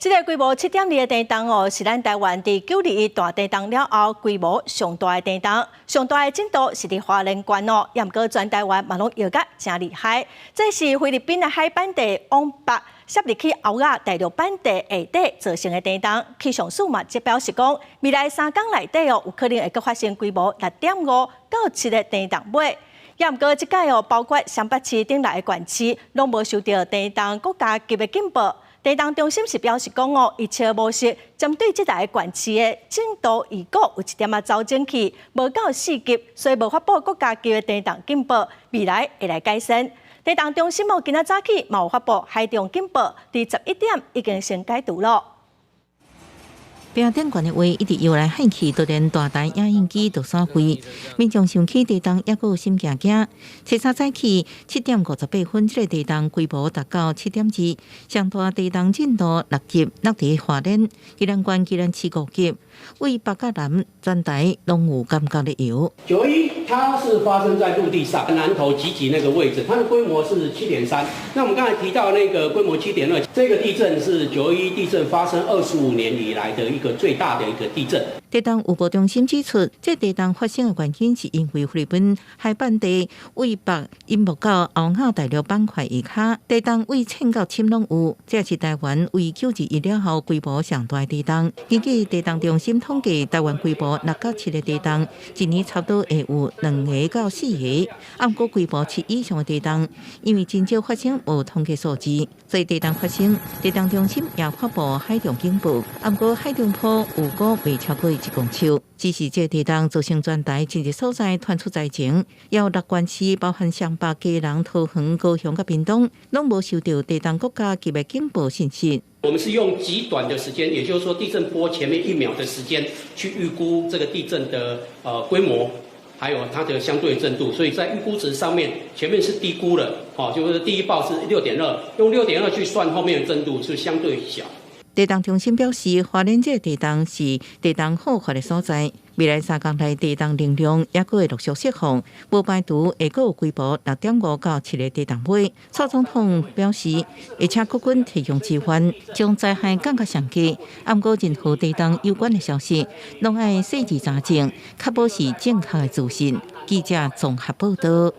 這个規模7.2的地動哦，是咱台灣佇9·21大地動了後規模上大的地動，上大的震度是佇花蓮縣哦，也毋過全台灣嘛攏搖甲誠厲害。這是菲律賓的海板地往北攝入去歐亞大陸板地下底造成的地動。氣象署嘛則表示講，未來3工內底哦，有可能會閣發生規模6.5到7的地動尾。也毋過這擺哦，包括雙北市等六个縣市，攏無收到地動國家級的警報。地動中心是表示講哦，一切模式針對這六个縣市的震度預估有一點仔走進去，無到4級，所以無發布國家級的地動警報，未來會來改善。地動中心哦，今仔早起嘛有發布海中警報，佇11點已經先解除了。屏頂懸的話一直搖來晃去，都連大台影印機都散飛。民眾想起地動，猶閣有心驚驚。初三早起7點58分，這个地動規模達到7.2，上大地動震度6級，落佇花蓮、宜蘭縣、宜蘭市5級，位北到南全台攏有感覺咧搖。 9·21它是發生在陸地上，南投集集那個位置，它的規模是7.3。那我們剛才提到那個規模7.2，這個地震是9·21地震發生25年以來的一個最大的一個地震。地動預報中心指出，這地動發生的原因是因為菲律賓海板地位北引爆到歐亞大陸板塊下跤，地動位塹到深攏有，這是台灣為9·21了後規模上大的地動。根據地動中心統計，台灣規模6到7個地動，一年差不多會有2個到4個。毋過規模7以上的地動，因為真少發生，無統計數字，所以地動發生，地動中心也發布海中警報。毋過海中波預估袂超過1公尺，只是這地動造成全台真濟所在傳出災情，有六縣市包含雙北、基隆、桃園、高雄佮屏東，攏無收到地動國家級的警報信息。我們是用極短的時間，也就是說地震波前面1秒的時間去預估這個地震的規模，還有它的相對震度，所以在預估值上面，前面是低估了，哦，就是第一報是六點二，用六點二去算後面的震度是相對小。地動中心表示，花蓮這個地動是地動好發的所在，未來3工內地動能量猶閣會陸續釋放，無排除會閣有規模6.5到7個地動尾。蔡總統表示，會請國軍提供支援，將災害降到上低。毋過任何地動有關的消息，攏愛細緻查證，確保是正確的資訊。記者綜合報道。